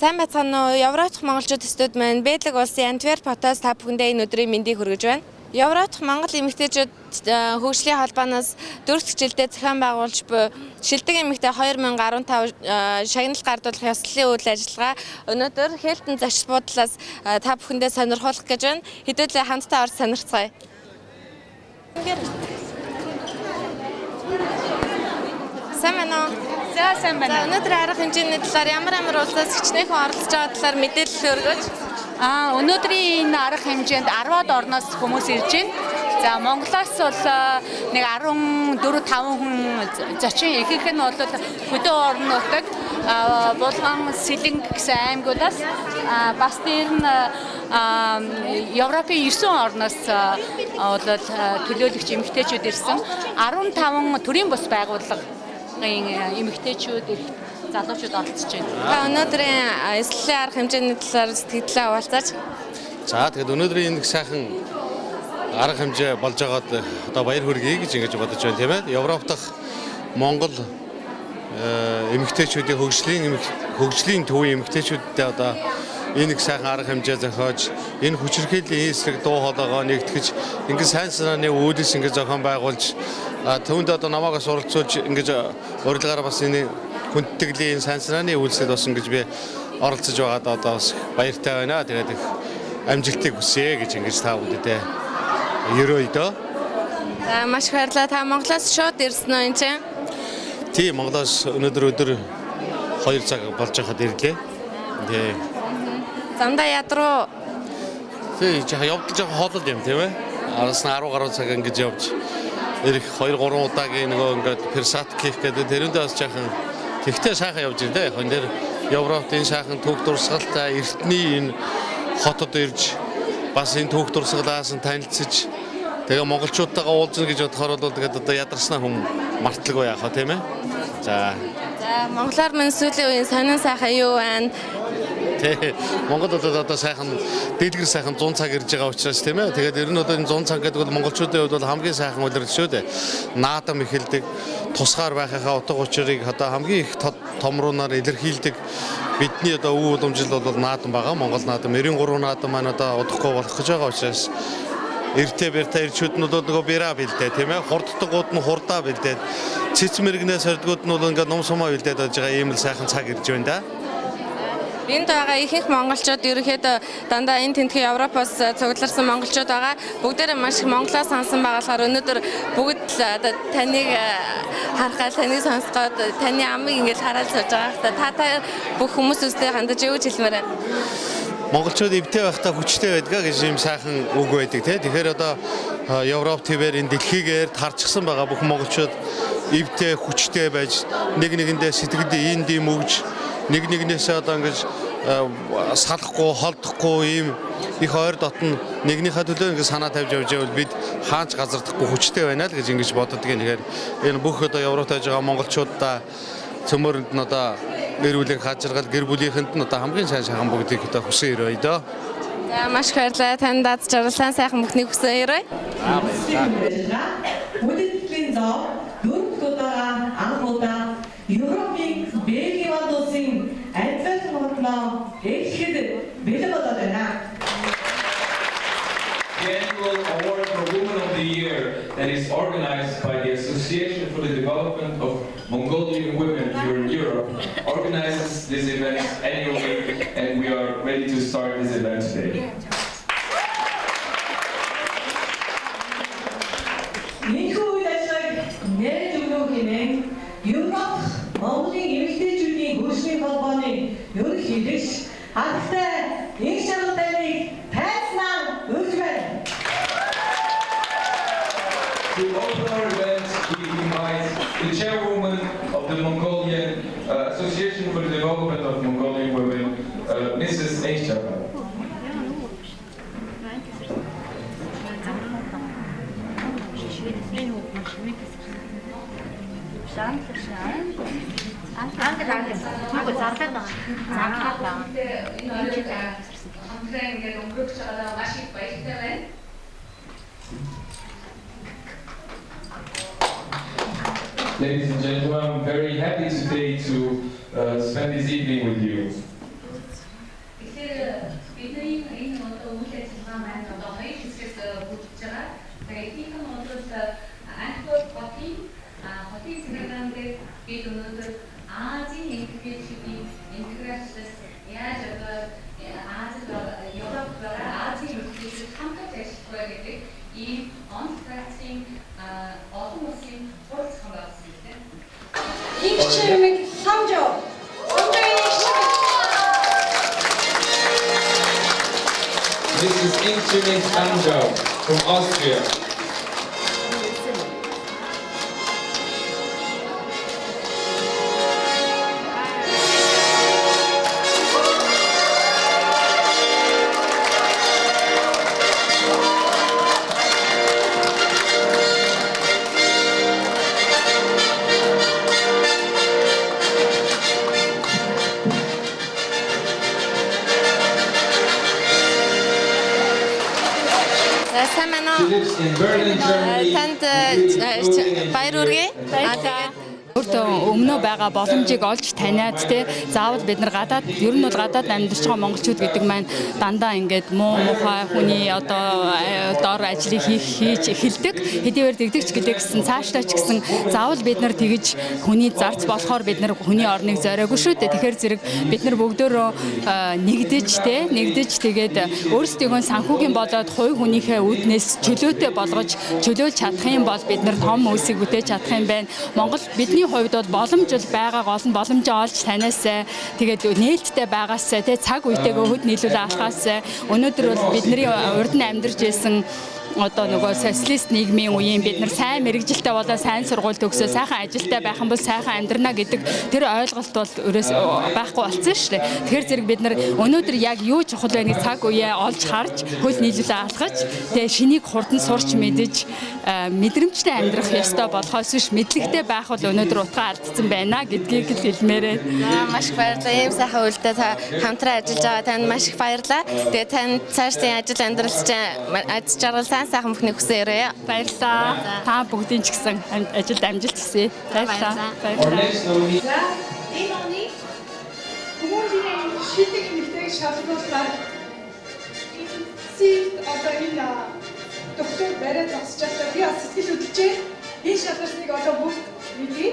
Сайн байцгаана уу? Евро дахь монголчууд студ маань Бэлэг улсын Антверп хотоос та бүхэндээ энэ өдрийн мэндийг хүргэж байна. Евро дахь Монгол эмэгтэйчүүд хөгжлийн холбооноос дөрөв дэх жилдээ зохион байгуулж буй Шилдэг эмэгтэй 2015 шагнал гардуулах ёслолын үйл ажиллагаа өнөөдөр Хилтон зочид буудлаас та бүхэндээ сонирхуулах гэж байна. Хэдүүлээ хамтдаа орж сонирхцгаая. Сайн байна уу? За, сайн За, байна. өнөөдөр арга хэмжээний талаар ямар ямар улсаас хичнээн оролцож байгаа талаар мэдээлэл өргөж. Өнөөдрийн энэ арга хэмжээнд 10-аад орноос хүмүүс ирж байна. За, Монголоос бол нэг 14 5 хүн зочин, ихэнх нь бол хөдөө орон нутаг, Булган, Сэлэнг гэсэн аймагудаас, бас дээр нь Европын 9 орноос бол төлөөлөгч эмэгтэйчүүд ирсэн. 15 төрийн бус байгууллагын эмэгтэйчүүд, эрх залуучууд оролцож байна. Та өнөөдрийн ёслолын арга хэмжээний талаар сэтгэлдээ хуваалцаач. За, тэгээд өнөөдрийн энэ сайхан арга хэмжээ болж байгаад одоо баяр хүргэе гэж ингэж бодож байна, тийм ээ. Европ дахь Монгол эмэгтэйчүүдийн хөгжлийн төвийн эмэгтэйчүүдтэй одоо энэ их сайхан арга хэмжээ зохиож, энэ хүчирхийллийн эсрэг дуу хоолойгоо нэгтгэж, ингэ сайн санааны үйлс ингэ зохион байгуулж, түүнд одоо намайг бас оролцуулж, ингэж урилгаараа бас энэ хүндэтгэлийн сайн санааны үйлсэд бас ингэж би оролцож байгаад одоо бас баяртай байна. Тэгээд их амжилтыг хүсье гэж ингэж та бүхэндээ ерөөе дөө. За, маш их баярлалаа. Та Монголоос шууд ирсэн үү энэ чинь? Тийм, Монголоос өнөөдөр өдөр 2 цаг болж байхад ирлээ. Тий. Замдаа ядруу? Тий, жаа явдал жаа хоолол юм, тийм ээ. Араас нь 10 гаруй цаг ингэж явж ирэх 2 3 удаагийн нөгөө ингээд персат хийх гэдэг тэрэндээ бас жаахан тэгтээ сайхан явж ирдэ. Яг энэ дэр Европт энэ сайхан түүх дурсгалтай эртний энэ хотод ирж бас энэ түүх дурсгалаас нь танилцаж, тэгээ монголчуудтайгаа уулзна гэж бодохоор бол тэгээд одоо ядарснаа хүн марталгүй яах вэ, тийм ээ. За. За, монголоор минь сүүлийн үеийн сонин сайхан юу байна? Тий. Монгол бол одоо сайхан дэлгэр сайхан 100 цаг ирж байгаа учраас, тийм ээ. Тэгээд ер нь одоо энэ 100 цаг гэдэг бол монголчуудын хувьд бол хамгийн сайхан улирал шүү дээ. Наадам эхэлдэг, тусгаар байхынхаа утга учирыг одоо хамгийн их томруунаар илэрхийлдэг бидний одоо өв уламжлал бол наадам байгаа. Монгол наадам 93 наадам маань одоо удахгүй болох гэж байгаа учраас эртээ бэртээ ирчүүд нь бол нөгөө бира бэлдээ, тийм ээ. Хурддагууд нь хурдаа бэлдээд, цэц мэрэгнээ сордгууд нь бол ингээд нум сумаа бэлдээд байж байгаа ийм л сайхан цаг ирж байна да. Энд байгаа ихэнх монголчууд ерөнхийдөө дандаа энэ тентхийн Европоос цугларсан монголчууд байгаа. Бүгдээрээ маш их монголоо сансан байгаа болохоор өнөөдөр бүгд л одоо таныг харахаар, таныг сонсгоод, таны амыг ингээд хараад сууж байгаа хэрэг. Та бүх хүмүүс үстэй хандаж юу гэж хэлмээр байна? Монголчууд эвтэй байхдаа хүчтэй байдгаа гэж ийм сайхан үг байдаг, тий. Тэгэхээр одоо Европ твээр энэ дэлхийгээр тарчсан байгаа бүх монголчууд эвтэй хүчтэй байж, нэг нэгэндээ сэтгэлд ийм дэм өгж, нэг нэгнээсээ одоо ингэж салахгүй, холдохгүй ийм их ойр дотно нэгнийхээ төлөө ингэж санаа тавьж явж байвал бид хаач газардахгүй хүчтэй байна л гэж ингэж боддог. Тэгэхээр энэ бүх одоо Европт байж байгаа монголчуудаа цөмөрөнд нь одоо эрүүлийн хаажиргал, гэр бүлийнхэнд нь одоо хамгийн сайн сайхан бүгдийг одоо хүсэн өрөөе дөө. За, маш их баярлалаа. Танд дад жаргалсан сайхан бүхнийг хүсэн өрөөе. За, баярлалаа. Үдээдлийн зов дөрөв удаага анх удаа Европын Бельгийн улсын Антверпен хотноо ээлжихэд бэлэн болоод байна. The annual award for Woman of the Year that is organized by the Association for the Development of Mongolian Women here in Europe organizes this event annually, and we are ready to start this event today. Энэхүү үйл ажиллагааг нээж өгнө хэмээн Европ Монголын эмэгтэйчүүдийн хөгжлийн холбооны ерөнхийлөгч Алдартай Энх Жаргал таныг тайзнаар урьж байна. To open our event, we invite the chairwoman of the Mongolian Association for the Development of Mongolian Women, Mrs. Aisha. Энэ оройд хамтран ингээд өнгөрөх байгаа маш их баяртай байна. Ladies and gentlemen, I'm very happy today to spend this evening with you. Бидний энэ одоо үйл ажиллагаа маань одоо хоёр хэсгээс бүрдэж байгаа. За, эхнийх нь бол Антверп хотын захиргаан дээр бид өнөөдөр Азийн эмэгтэйчүүдийн интеграцаас яаж одоо Азид, Европт байгаа Азийн эмэгтэйчүүд хамтарч ажиллах вэ гэдэг ийм онцгойцын олон улсын хурал зохион байгуулсан юм тийм. Инхчимэг Ламжоо. Ламжоогийн Инхчимэг. Mrs. Inchimig Lamjo from Austria. За, сайн байна She уу? lives in Berlin, Germany. Танд баяр хүргэе. Тэгээд Өөртөө өмнөө байгаа боломжийг олж таниад, те, заавал бид нар гадаад, ер нь бол гадаад амьдарч байгаа монголчууд гэдэг маань дандаа ингээд муу мухай хүний одоо дор ажлыг хийж эхэлдэг. Хэдийгээр тэгдэг ч гэлээ гэсэн, цаашдаа ч гэсэн заавал бид нар тэгж хүний зарц болохоор бид нар хүний орныг зориогүй шүү дээ. Тэгэхээр зэрэг бид нар бүгдөө нэгдэж, те, нэгдэж, тэгээд өөрсдийнхөө санхүүгийн болоод хувь хүнийхээ үүднээс чөлөөтэй болгож чөлөөлж чадах юм бол бид нар том үйлсийг бүтээж чадах юм байна. Монгол бидний хувьд бол боломж бол байгаа, гол нь боломжоо олж таниасай. Тэгээд нээлттэй байгаасай, те, цаг үетэйгээ хөд нийлүүлээ алхаасай. Өнөөдөр бол бидний урд нь амьдарч байсан одоо нөгөө социалист нийгмийн үеийн бид нар сайн мэргэжилтэй болоо, сайн сургууль төгсөө, сайхан ажилтай байх юм бол сайхан амьдрна гэдэг тэр ойлголт бол ерөөс байхгүй болсон шүү дээ. Тэгэхээр зэрэг бид нар өнөөдөр яг юу чухал вэ нэг цаг үеэ олж харж, хөл нийлүүлээ алхаж, тэгээ шинийг хурдан сурч мэдэж, мэдрэмжтэй амьдрах ёстой болохоос биш мэдлэгтэй байх бол өнөөдөр утгаа алдсан байна гэдгийг л хэлмээрээ. За, маш их баярлалаа. Ийм сайхан үйлдэл та хамтран ажиллаж байгаа танд маш их баярлалаа. Тэгээ танд цаашдын ажил амьдрал чинь аз жаргал, сайн сайхан бүхнийг хүсэн ерөөе. Баярлалаа. Та бүгдийн ч гэсэн ажилд амжилт хүсье. Баярлалаа. Our Баярлалаа. next nominee За, энэ оны хүмүүжлийн шилдэг эмэгтэйг шалгаруулахаар энэ одоо энэ доктор бариад зогсож байхдаа би бас сэтгэл хөдлөжээ. Энэ шалгасныг одоо бүгд мэдье.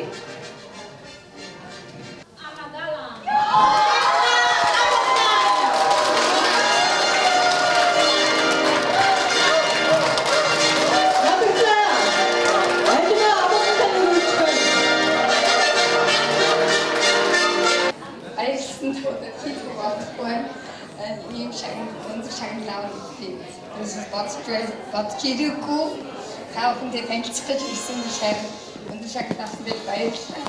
Баярлсан хийж болохгүй байна. Ийм шагнал, өндөр шагнал авах би ерөөсөө бодож ирээгүй. Та бүхэндээ танилцах гэж ирсэн шагнал, өндөр шагнал авсан дээр баярлалаа.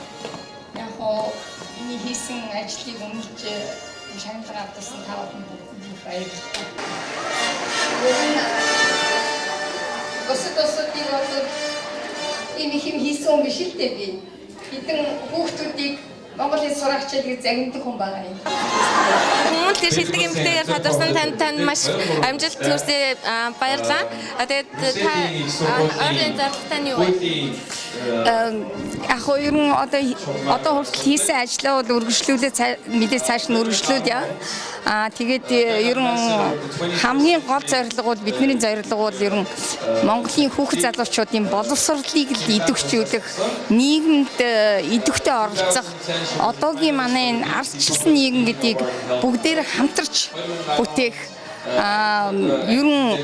Яг хоо миний хийсэн ажлыг үнэлж шагнал авсан та бүхэн бүгдэнд баярлалаа. Ер нь бусад улсуудыг бол ийм их юм хийсэн хүн биш л дээ би. Хэдэн хүүхдүүдийг Монгол хэл сурах хичээлийг загнадаг хүн байгаа юм. Мөн л шилдэг эмэгтэйгээр тодорсон танд маш амжилт хүсье, баярлалаа. Тэгээд та ойрын зорилготой нь юу вэ? Яг хоо ер нь одоо хүртэл хийсэн ажлаа бол үргэлжлүүлээ, мэдээ цааш нь үргэлжлүүлье. Тэгээд ер нь хамгийн гол зорилго бол, бидний зорилго бол ер нь Монголын хүүхэд залуучуудын боловсролыг л идэвхжүүлэх, нийгэмд идэвхтэй оролцох, одоогийн манай энэ ардчилсан нийгэм гэдгийг бүгдээр хамтарч бүтээх, ер нь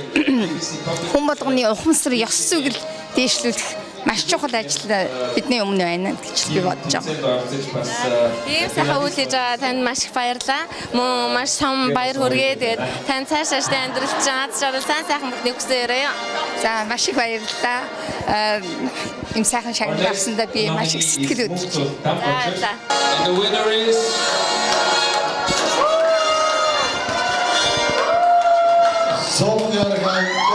хүн болгоны ухамсар, ёс зүйг л дээшлүүлэх маш чухал ажил бидний өмнө байна гэж би бодож байгаа. Ийм сайхан үйл хийж байгаа танд маш их баярлалаа. Мөн маш том баяр хүргэе. Тэгээд танд цааш цаашдаа амьдрал чинь аз жаргал, сайн сайхан бүхнийг хүсэн ерөөе. За, маш их баярлалаа. Ийм сайхан шагнал авсандаа би маш их сэтгэл хөдлөж байна. Баярлалаа. And the winner is Суугархан.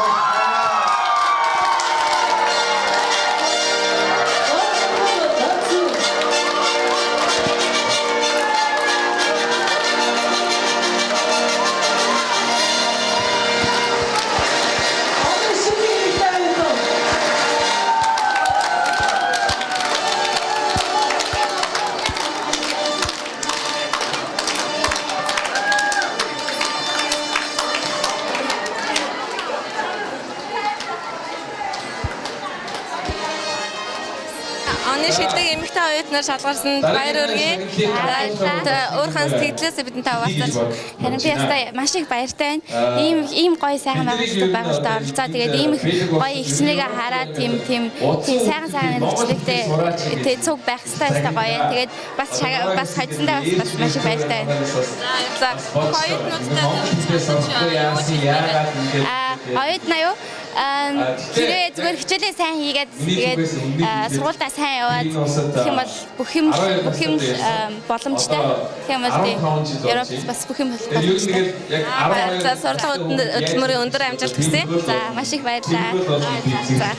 Оны шилдэг эмэгтэй оюутнаар шалгарсанд баяр хүргэе. Өөрийнхөө сэтгэлээсээ бидэнтэй хаваалцаач. Харин би ястай маш их баяртай байна. Ийм ийм гоё сайхан байгууллагад оролцоо. Тэгээд ийм их гоё эгчнийгээ хараад тийм тийм тийм сайхан сайхан хичээлтэй тэг цуг байх ёстой ёстой гоё. Тэгээд бас бас хоцсондоо бас бас маш их баяртай байна. За оюутнуудтай А оюутнаа юу? Хэрвээ зүгээр хичээлээ сайн хийгээд тэгээд сургуульдаа сайн яваад гэх юм бол бүх юм боломжтой. Гэх юм бол Европт бас бүх юм боломжтой. За сурдлага хөдөлмөрийн өндөр амжилт хүсье. За маш их баярлалаа. За.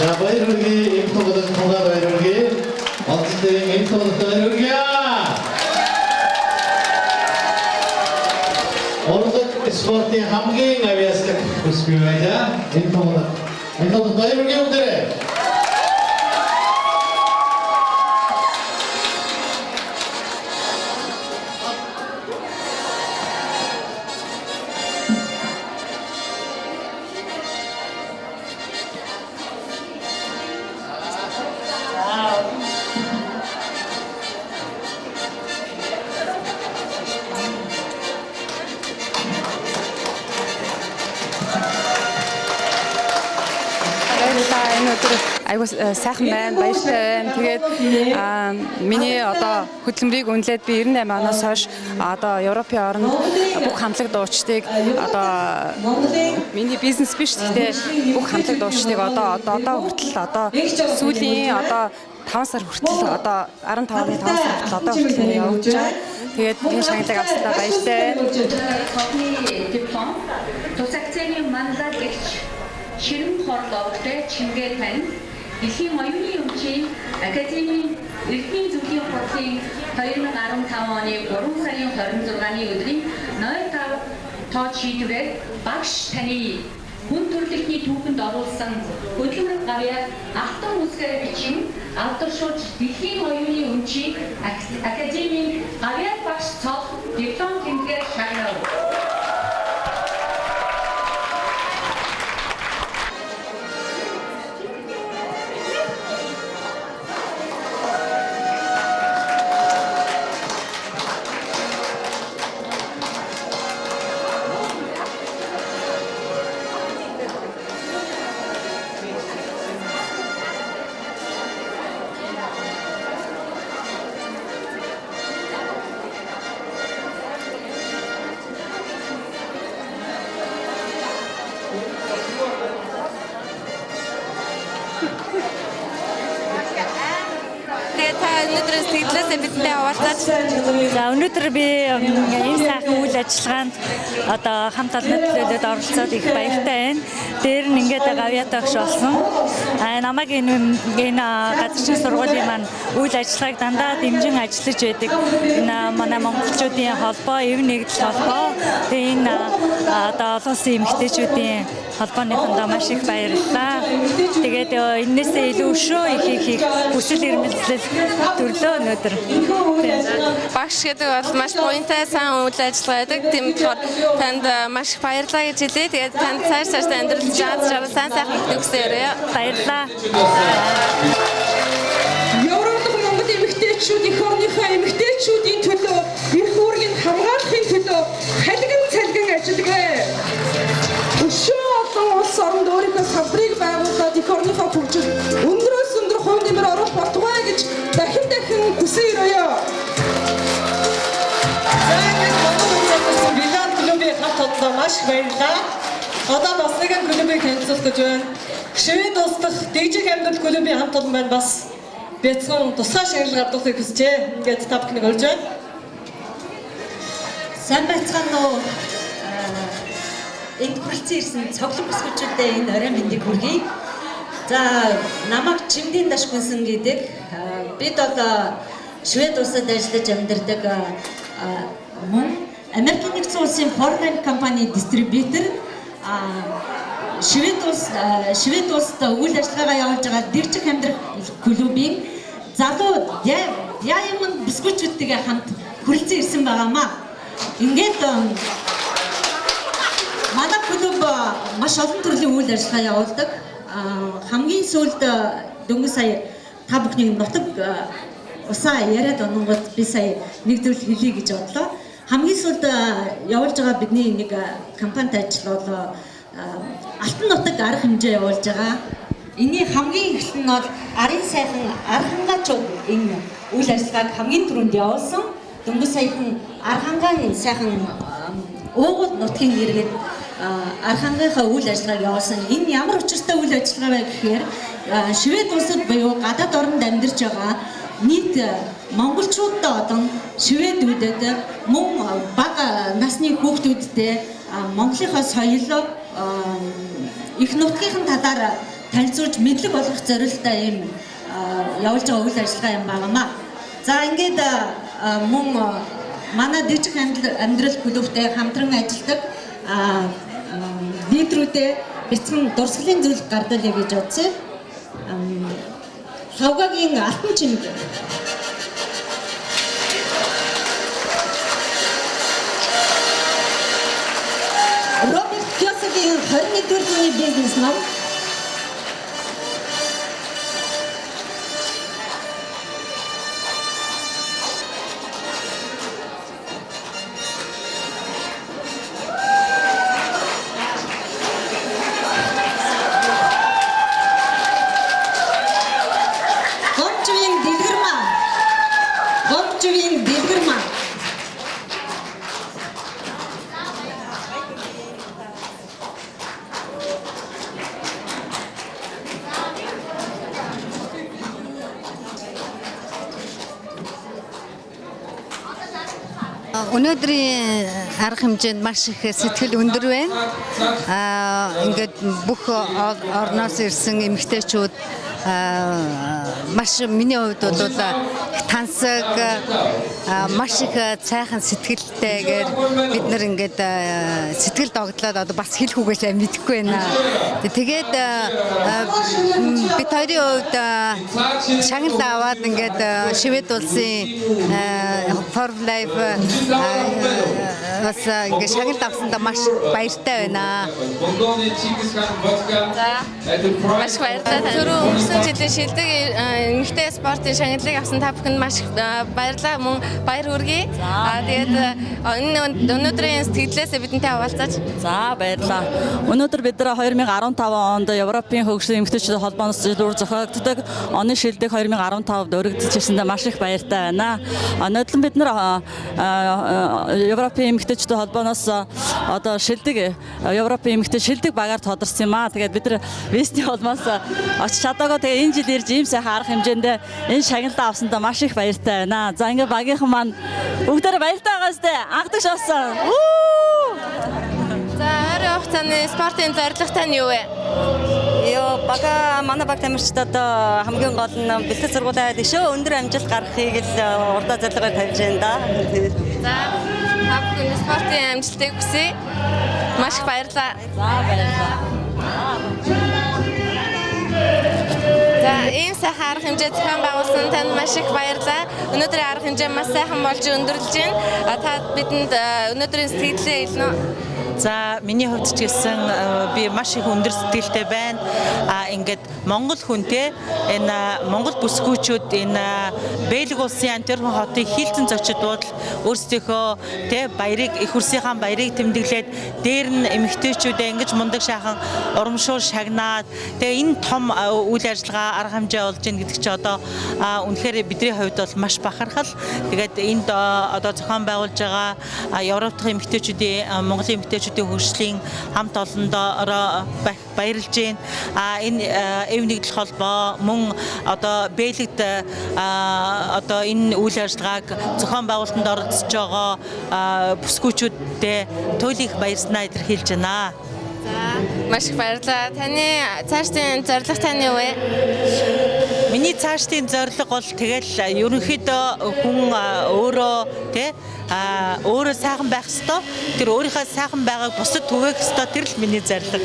За баяр хүргэе. Эм тоглолт тунгаар баяр хүргэе. Олзлын эм тоглолт баяр хүргэе. Урлаг спортын хамгийн авьяаслаг бүс бий байлаа. Эм тоглолт. Эм тоглолт баяр хүргэе бүгдээрээ. Баярлалаа. Энэ өдөр айгуу сайхан байна, баяртай байна. Тэгээд миний одоо хөдөлмөрийг үнэлээд би 98 оноос хойш одоо Европын оронд бүх хамтлаг дуучдыг одоо миний бизнес биш гэхдээ бүх хамтлаг дуучдыг одоо одоо хүртэл одоо сүүлийн одоо 5 сар хүртэл одоо 15 оны 5 сар хүртэл одоо хүртэл явуулж байгаа. Тэгээд энэ шагналыг авсандаа баяртай байна. Хотны диплом тус акцентийн манлай гэгч Ширэн хорлогтой Чингээ тань Дэлхийн оюуны өмчийн академийн Эрдмийн зөвлөлийн хурлын 2015 оны 3 сарын 26-ны өдрийн 05 тоо шийдвэрээр багш таны хүн төрөлхтний түүхэнд оруулсан хөдөлмөр гавьяа алтан үсгээр бичин алдаршуулж Дэлхийн оюуны өмчийн академийн гавьяат багш цол диплом тэмдгээр шагнав. Тэгээд та өнөөдөр сэтгэлээсээ бидэнтэй хаваалцаач. За өнөөдөр би ийм сайхан үйл ажиллагаанд одоо хамт олонны төлөөлөд оролцоод их баяртай байна. Дээр нь ингээд гавьяатай багш болсон. Намайг энэ газар зүйн сургуулийн маань үйл ажиллагааг дандаа дэмжин ажиллаж байдаг. Энэ манай монголчуудын холбоо, эв нэгдэл холбоо. Тэгээ энэ одоо олон улсын эмэгтэйчүүдийн холбооныхондоо маш их баярлалаа. Тэгээд энээсээ илүү өшөө их их их хүсэл эрмэлзэл төрлөө өнөөдөр. Багш гэдэг бол маш буянтай сайн үйл ажиллагаа байдаг. Тийм болохоор танд маш их баярлалаа гэж хэлье. Тэгээд танд цааш цаашдаа амьдрал жаад жаргал сайн сайхан хүсье өрөө. Баярлалаа. Европ Монгол эмэгтэйчүүд эх орныхоо эмэгтэйчүүдийн төлөө эрх үүргийг хамгаалахын төлөө халиган цалган ажиллагаа. Өшөө олон улс оронд өөрийнхөө салбарыг байгуулад эх орныхоо хөгжил өндрөөс өндөр хувь нэмэр оруулах болтугай гэж дахин дахин хүсэн өрөөё. За ингээд Монгол улсын Бриллиант клубын хамт олондоо маш их баярлалаа. Одоо бас нэгэн клубыг танилцуулах гэж байна. Швед улс дахь Дэгжих амьдрал клубын хамт олон маань бас бяцхан тусгай шагнал гардуулахыг хүсжээ. Ингээд та бүхнийг урьж байна. Сайн байцгаана уу? Энд хүрэлцэн ирсэн цоглон бүсгүүчүүдэд энэ оройн мэндийг хүргэе. За намайг Чимдийн Дашгүнсэн гэдэг. Бид одоо Швед улсад ажиллаж амьдардаг мөн Америкийн нэгдсэн улсын Fortnite компани дистрибьютор Швед улсад үйл ажиллагаагаа явуулж байгаа Дэгжих амьдрах клубын залуу Diamond бүсгүүчүүдтэйгээ хамт хүрэлцэн ирсэн байгаамаа. Ингээд манай клуб маш олон төрлийн үйл ажиллагаа явуулдаг. Хамгийн сүүлд дөнгөж сая та бүхнийг нутаг усаа яриад ононгод би сая нэг зүйл хэлье гэж бодлоо. Хамгийн сүүлд явуулж байгаа бидний нэг компанид ажил бол Алтан нутаг арга хэмжээ явуулж байгаа. Энийн хамгийн эхлэл нь бол арын сайхан архангаачууд энэ үйл ажиллагааг хамгийн түрүүнд явуулсан. Дөнгөж саяхан Архангаан сайхан уугуул нутгийн иргэд Архангийнхаа үйл ажиллагааг явуулсан. Энэ ямар учиртай үйл ажиллагаа вэ гэхээр Швед улсад буюу гадаад оронд амьдарч байгаа нийт монголчуудад одоо шведүүдэд мөн бага насны хүүхдүүдтэй Монголынхаа соёл их нутгийнхын талаар танилцуулж мэдлэг олгох зорилттой ийм явуулж байгаа үйл ажиллагаа юм байна. За ингээд мөн манай дижих амьдрал клубтэй хамтран ажилладаг лидерүүдээ бяцхан дурсгалын зүйл гардуулъя гэж бодсон. Лхавгагийн алтан чимэг. Роберт Кiyosaki-ийн 21-р зууны бизнес ном. Гомчвийн дэлгэрмаа. Гомчвийн дэлгэрмаа. Өнөөдрийн арга хэмжээнд маш их сэтгэл өндөр байна. Ингээд бүх орноос ирсэн эмэгтэйчүүд маш миний хувьд бол тансаг маш их сайхан сэтгэлтэйгээр бид нар ингээд сэтгэл догдлоод одоо бас хэлэх үгээ сайн мэдэхгүй байна. Тэгээд бид хоёрын хувьд шагнал аваад ингээд Швед улсын For Life бас ингээд шагнал авсандаа маш баяртай байна. За маш их баярлалаа. Түрүү өнгөрсөн жилийн шилдэг эмэгтэй спортын шагналыг авсан та бүхэнд маш их баярлалаа. Мөн баяр хүргэе. Тэгээд энэ өнөөдрийн сэтгэлээсээ бидэнтэй хаваалцаач. За баярлалаа. Өнөөдөр бид нар 2015 онд Европын хөгжлийн эмэгтэйчүүдийн холбооноос жилүүр зохиогддог оны шилдэг 2015-д өргөдөж ирсэндээ маш их баяртай байна. Нодлон бид нар Европын эмэгтэйчүүдийн холбооноос одоо шилдэг Европын эмэгтэй шилдэг багаар тодорсон юм аа. Тэгээд бид нар вестийн холбоос очиж чадаагүй. Тэгээ энэ жил ирж ийм сайхан арга хэмжээндээ энэ шагналаа авсандаа маш их баяртай байна. За ингээ багийнхан маань бүгдээрээ баяртай байгаа сте. Анхдагш болсон. За ойрын хугацааны спортын зорилго тань юу вэ? Йоо, бага манай баг тамирчид одоо хамгийн гол нь бэлтгэл сургуулаа дэшөө өндөр амжилт гаргахыг л урдаа зорилгоор тавьж байна да. За та бүхэн спортын амжилтыг хүсье. Маш их баярлалаа. За баярлалаа. За ийм сайхан арга хэмжээ зохион байгуулсан танд маш их баярлалаа. Өнөөдрийн арга хэмжээ маш сайхан болж өндөрлөж байна. Та бидэнд өнөөдрийн сэтгэлдээ хэлнэ үү? За миний хувьд ч гэсэн би маш их өндөр сэтгэлтэй байна. Ингээд Монгол хүнтэй энэ Монгол бүсгүүчүүд энэ Бельги улсын Антверпен хотын хилцэн зочид буудал өөрсдийнхөө тэ баярыг их хүрсийнхаа баярыг тэмдэглээд дээр нь эмэгтэйчүүдээ ингэж мундаг шаахан урамшуул шагнаад тэгээ энэ том үйл ажиллагаа арга хэмжээ болж гин гэдэг чи одоо үнэхээр бидний хувьд бол маш бахархал. Тэгээд энд одоо зохион байгуулж байгаа Европ дахь эмэгтэйчүүдийн Монголын эмэгтэйчүүдийн хөгжлийн хамт олондоо баярлж байна. Энэ эв нэгдэл холбоо мөн одоо Бельгид одоо энэ үйл ажиллагааг зохион байгуулалтанд оролцож байгаа бүсгүүчүүдтэй туйлын их баярснаа илэрхийлж байна. За маш их баярлалаа. Таны цаашдын зорилго таны юу вэ? Миний цаашдын зорилго бол тэгэл ерөнхийдөө хүн өөрөө тэ Өөрөө сайхан байх ёстой. Тэр өөрийнхөө сайхан байгааг бусдад түгээх ёстой. Тэр л миний зорилго.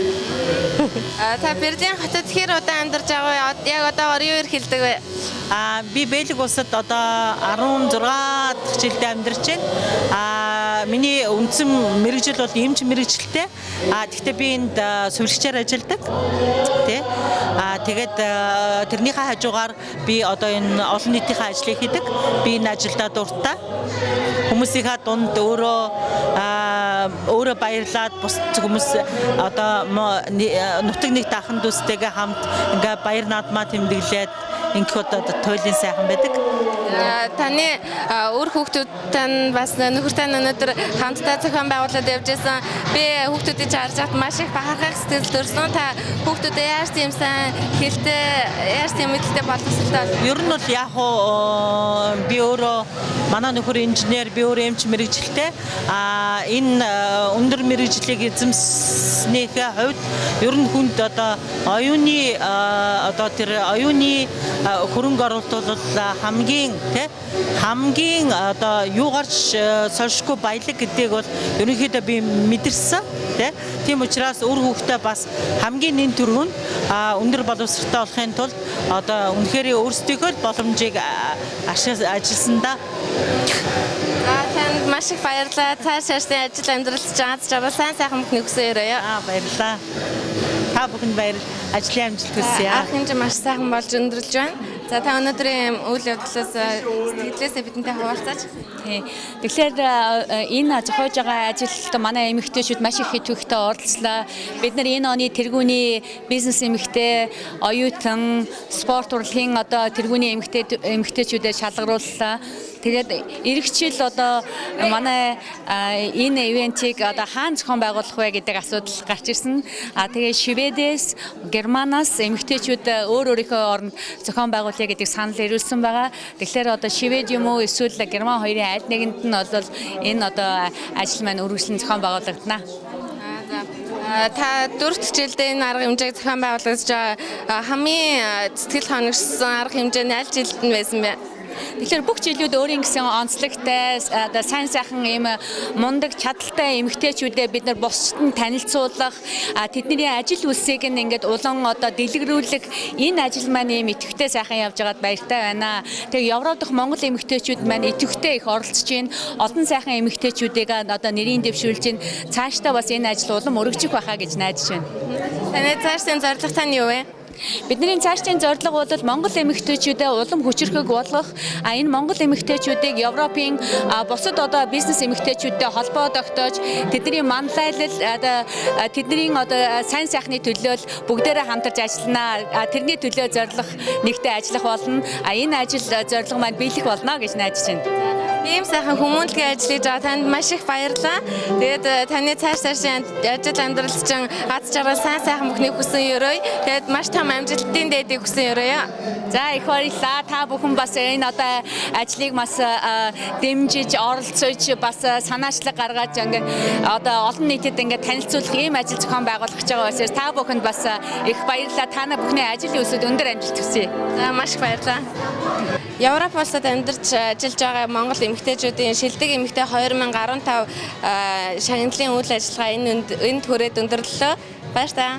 Та Берлин хотод хэр удаан амьдарч байгаа вэ? Яг одоогоор юу эрхэлдэг вэ? Би Бельги улсад одоо 16 дахь жилдээ амьдарч байна. Миний үндсэн мэргэжил бол эмч мэргэжилтэй. Гэхдээ би энд сувилагчаар ажилладаг. Тэ. Тэгээд тэрнийхээ хажуугаар би одоо энэ олон нийтийн ажлыг хийдэг. Би энэ ажилдаа дуртай. Хүмүүсийнхаа дунд өөрөө баярлаад бус хүмүүс одоо нутаг нэгт ахын дүүстэйгээ хамт ингээ баяр наадмаа тэмдэглээд ингэх одоо туйлын сайхан байдаг. Таны үр хүүхдүүдтэй нь бас нөхөртэй нь өнөөдөр хамтдаа зохион байгуулад явж байсан. Би хүүхдүүдийг харж байхад маш их бахархах сэтгэл төрсөн. Та хүүхдүүдэд яаж тийм сайн хэлтэй, яаж тийм мэдлэлтэй боловсролтой бол? Ер нь бол яг уу би өөрөө манай нөхөр инженер, би өөрөө эмч мэргэжилтэй. Энэ өндөр мэргэжлийг эзэмснийхээ хувьд ер нь хүнд одоо оюуны одоо тэр оюуны хөрөнгө оруулалт бол хамгийн хамгийн одоо юугаарч сольшгүй баялаг гэдгийг бол ерөнхийдөө би мэдэрсэн тий. Тийм учраас үр хүүхдээ бас хамгийн нэн түргэн өндөр боловсролтой болохын тулд одоо үнэхээр өөрсдийнхөө боломжийг ажилласан да. За танд маш их баярлалаа. Цааш цаашдын ажил амьдралд аз жаргал сайн сайхан бүхнийг хүсэн өрөөе. Баярлалаа. Та бүхэнд баяр ажлын амжилт хүсье. Арга хэмжээ маш сайхан болж өндөрлөж байна. За та өнөөдрийн үйл явдлаас сэтгэлээсээ бидэнтэй хуваалцаач. Тий. Тэгэхээр энэ зохиож байгаа ажилд манай эмэгтэйчүүд маш их идэвхтэй оролцлоо. Бид нар энэ оны тэргүүний бизнес эмэгтэй, оюутан, спорт урлагийн одоо тэргүүний эмэгтэйчүүдэд шалгарууллаа. Тэгээд ирэх жил одоо манай энэ ивентийг одоо хаана зохион байгуулах вэ гэдэг асуудал гарч ирсэн. Тэгээд Шведээс, Германаас эмэгтэйчүүд өөр өөрийнхөө оронд зохион байгуулъя гэдэг санал ирүүлсэн байгаа. Тэгэхээр одоо Швед юм уу эсвэл Герман хоёрын аль нэгэнд нь бол энэ одоо ажил маань үргэлжлэн зохион байгуулагдана. Та дөрөвт хичээлдээ энэ арга хэмжээг зохион байгуулагдаж байгаа хамгийн сэтгэл ханагшсан арга хэмжээ нь аль жилд нь байсан бэ? Тэгэхээр бүх жилүүд өөрийн гэсэн онцлогтой одоо сайн сайхан ийм мундаг чадaltaй эмэгтэйчүүдэд бид нар бусдад нь танилцуулах, тэдний ажил үйлсийг нь ингээд улам одоо дэлгэрүүлэх энэ ажил маань ийм идэвхтэй сайхан явж байгаад баяртай байна. Тэгээ Европ дахь Монгол эмэгтэйчүүд маань идэвхтэй их оролцож байна. Олон сайхан эмэгтэйчүүдийг одоо нэрийн дэвшүүлж байна. Цаашдаа бас энэ ажил улам өргөжих байхаа гэж найдаж байна. Таны цаашдын зорилго тань юу вэ? Бидний цаашдын зорилго бол Монгол эмэгтэйчүүдэд улам хүчирхэг болгох, энэ Монгол эмэгтэйчүүдийг Европын бусад одоо бизнес эмэгтэйчүүдтэй холбоо тогтоож, тэдний манлайлал, одоо тэдний одоо сайн сайхны төлөө бүгдээрээ хамтарч ажиллана. Тэрний төлөө зорилго нэгтээ ажиллах болно. Энэ ажил зорилго маань биелэх болно гэж найдаж байна. Ийм сайхан хүмүүнлэгийн ажил хийж байгаа танд маш их баярлалаа. Тэгээд таны цааш цаашийн ажил амьдрал чинь аз жаргал сайн сайхан бүхнийг хүсэн өрөөе. Тэгээд маш том амжилтын дээдийг хүсэн өрөөе. За их баярлалаа. Та бүхэн бас энэ одоо ажлыг бас дэмжиж, оролцож, бас санаачлаг гаргаж ингээд одоо олон нийтэд ингээд танилцуулах ийм ажил зохион байгуулах гэж байгаа учраас та бүхэнд бас их баярлалаа. Та нар бүхний ажил үйлсэд өндөр амжилт хүсье. За маш их баярлалаа. Европ улсад амьдарч ажиллаж байгаа Монгол эмэгтэйчүүдийн шилдэг эмэгтэй 2015 шагналын үйл ажиллагаа энэ хүрээд өндөрлөлөө. Баяр таа.